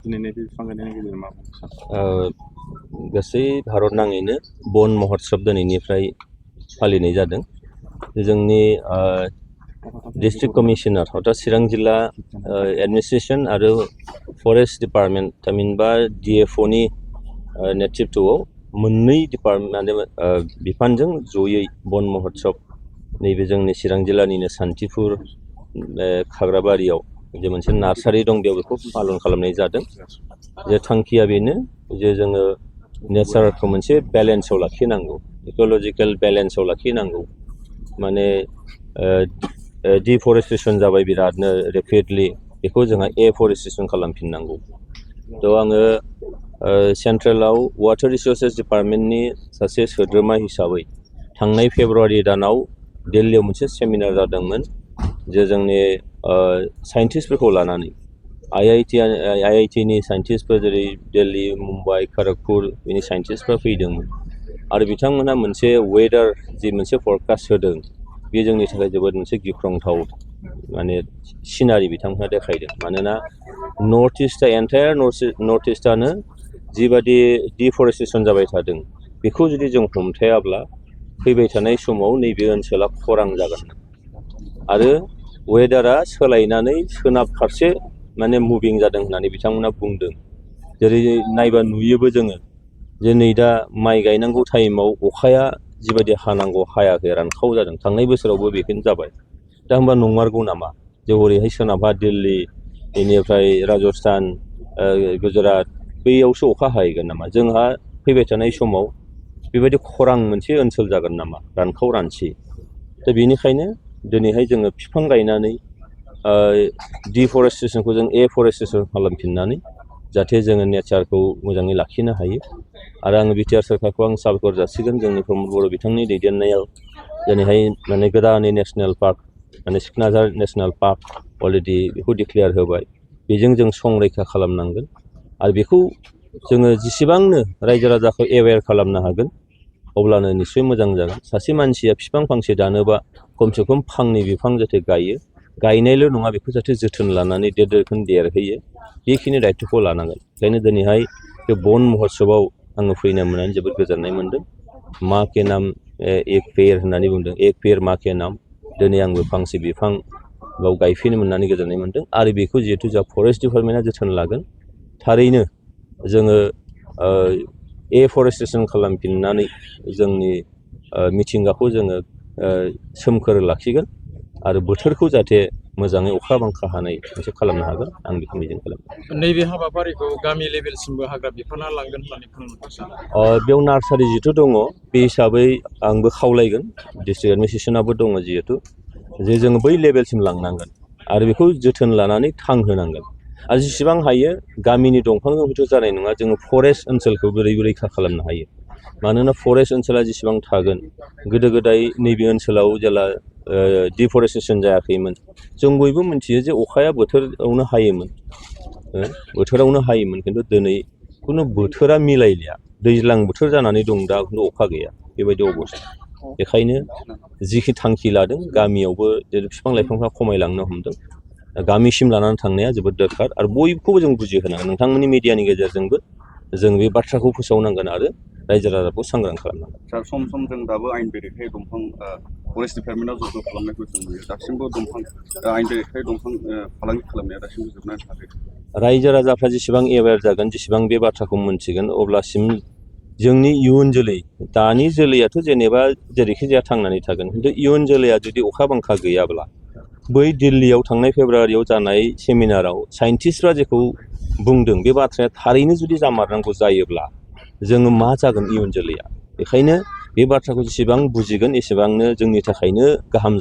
दिनैनि बे बिफां गायनायनि गेजेरजों मा बुंनो सानो? गासै भारत नाङैनो बन महोत्सब दिनैनिफ्राय फालिनाय जादों। जोंनि डिस्ट्रिक्ट कमिशनार अर्थात चिरां जिल्ला एडमिनिस्ट्रेसन आरो फरेस्ट डिपार्टमेन्ट थामहिनबा DFOनि नेतृत्वआव मोननै डिपार्टमेन्ट बिफानजों जयै बन महोत्सब नैबे जोंनि चिरां जिल्लानिनो सान्थिफुर खाग्राबारियाव जे मोनसे नार्सारि दं बेयाव बेखौ पालन खालामनाय जादों। जे थांखिया बेनो जे जोङो नेचारखौ मोनसे बेलेन्सआव लाखिनांगौ, इक'लजिकेल बेलेन्सआव लाखिनांगौ। माने डिफरेस्टेसन जाबाय बिरादनो रेपिडलि, बेखौ जोंहा एफरेस्टेसन खालामफिननांगौ। थ' आङो सेन्ट्रेलाव वाटार रिसोर्सेस डिपार्टमेन्टनि सासे सोद्रोमा हिसाबै थांनाय फेब्रुवारि दानाव दिल्लीयाव मोनसे सेमिनार जादोंमोन, जे जोंनि साइन्टिस्टफोरखौ लानानै IITनि साइन्टिस्टफोर जेरै दिल्ली, मुम्बाइ, खड़गपुर बिनि साइन्टिस्टफ्रा फैदोंमोन आरो बिथांमोनहा मोनसे वेदार जि मोनसे फरकास्ट होदों बे जोंनि थाखाय जोबोद मोनसे गिख्रंथाव माने सिनारि बिथांमोनहा देखायदों। मानोना नर्थ इस्टआ एन्टायार नर्थ इस्टआनो जिबादि डिफरेस्टेसन जाबाय थादों बेखौ जुदि जों हमथायाब्ला फैबाय थानाय समाव नैबे ओनसोला खरां जागोन आरो वेदारा सोलायनानै सोनाब फारसे माने मुभिं जादों होननानै बिथांमोना बुंदों। जेरै नायबा नुयोबो जोङो जे नै दा माइ गायनांगौ टाइमाव अखाया जिबायदि हानांगौ हायाखै, रानखाव जादों। थांनाय बोसोरावबो बेखौनो जाबाय। दा होनबा नंमारगौ नामा जे हरैहाय सोनाबहा दिल्ली, बेनिफ्राय राजस्थान, गुजरात बैयावसो अखा हाहैगोन नामा? जोंहा फैबाय थानाय समाव बेबायदि खरां मोनसे ओनसोल जागोन नामा, रानखाव रानसि? दा बेनिखायनो दिनैहाय जोङो बिफां गायनानै डिफरेस्टेसनखौ जों एफरेस्टेसन खालामफिननानै जाहाथे जोङो नेचारखौ मोजाङै लाखिनो हायो। आरो आङो बिटिआर सोरखारखौ आं साबायखर जासिगोन, जोंनि प्रमद बर' बिथांनि दैदेननायाव दिनैहाय माने गोदानै नेसनेल पार्क माने सिखनाझार नेसनेल पार्क अलरेडि बेखौ डिक्लेयार होबाय। बेजों जों संरैखा खालामनांगोन आरो बेखौ जोङो जेसेबांनो रायजो राजाखौ एवेर खालामनो हागोन अब्लानो निस्सय मोजां जागोन। सासे मानसिया बिफां फांसे दानोबा खमसे खम फांनै बिफां जाहाथे गायो, गायनायल' नङा बेखौ जाहाथे जोथोन लानानै देरखोन देरहोयो, बेखिनि दायथ'खौ लानांगोन। ओंखायनो दिनैहाय बे बन महोत्सबआव आङो फैनो मोननानै जोबोद गोजोननाय मोन्दों। मा के नाम एक पेड़ होननानै बुंदों, एक पेड़ मा के नाम। दिनै आंबो फांसे बिफां बाव गायफैनो मोननानै गोजोननाय मोन्दों आरो बेखौ जिहेथु जोंहा फरेस्ट डिपार्टमेन्टआ जोथोन लागोन, थारैनो जोङो एफरेस्टेसन खालामफिननानै जोंनि मिथिंगाखौ जोङो सोमखोर लाखिगोन आरो बोथोरखौ जाहाथे मोजाङै अखा बांखा हानाय मोनसे खालामनो हागोन, आं बेखौ मिजिं खालामो। नैबे हाबाफारिखौ गामि लेभेलसिमबो हाग्रा बिफाना लांगोन होननानै बुंनो सानो? बेयाव नार्सारि जिहेथु दङ बे हिसाबै आंबो खावलायगोन, डिस्ट्रिक्ट एडमिनिस्ट्रेसनाबो दङ जिहेथु, जे जोङो बै लेभेलसिम लांनांगोन आरो बेखौ जोथोन लानानै थांहोनांगोन। आरो जेसेबां हायो गामिनि दंफांजों हयथ' जानाय नङा, जोङो फरेस्ट ओनसोलखौ बोरै रैखा खालामनो हायो। मानोना फरेस्ट ओनसोला जेसेबां थागोन, गोदो गोदाय नैबे ओनसोलाव जेला डिफरेस्टेसन जायाखैमोन जों बयबो मिथियो जे अखाया बोथोरावनो हायोमोन, खिन्थु दिनै खुनु बोथोरा मिलायलिया। दैज्लां बोथोर जानानै दं दा, खिन्थु अखा गैया, बेबायदि अबस्था। बेखायनो जिखि थांखि लादों गामियावबो बिफां लाइफांफ्रा खमायलांनो हमदों, गामिसिम लानानै थांनाया जोबोद दरखार आरो बयखौबो जों बुजिहोनांगोन। नोंथांमोननि मिडियानि गेजेरजोंबो जों बे बाथ्राखौ फोसावनांगोन आरो रायजो राजाखौ सांग्रां खालामनांगोन। सार, सम सम जों दाबो आयेन बेरेखायै दंफां फरेस्ट डिपार्टमेन्टआव जब्द खालामनायखौ जों नुयो। दासिमबो दंफां आयेन बेरेखायै दंफां फालांगि खालामनाया दासिमबो जोबनानै थाङाखै। रायजो राजाफ्रा जेसेबां एवेर जागोन, जेसेबां बे बाथ्राखौ मोनथिगोन, अब्लासिम जोंनि इयुन जोलै, दानि जोलैयाथ' जेनेबा जेरैखि जाया थांनानै थागोन, खिन्थु इयुन जोलैया जुदि अखा बांखा गैयाब्ला बै दिल्लीयाव थांनाय फेब्रुवारियाव जानाय सेमिनाराव साइन्टिस्टफ्रा जेखौ बुंदों बे बाथ्राया थारैनो जुदि जामारनांगौ जायोब्ला जोङो मा जागोन इयुन जोलैया। बेखायनो बे बाथ्राखौ जेसेबां बुजिगोन एसेबांनो जोंनि थाखायनो गाहाम।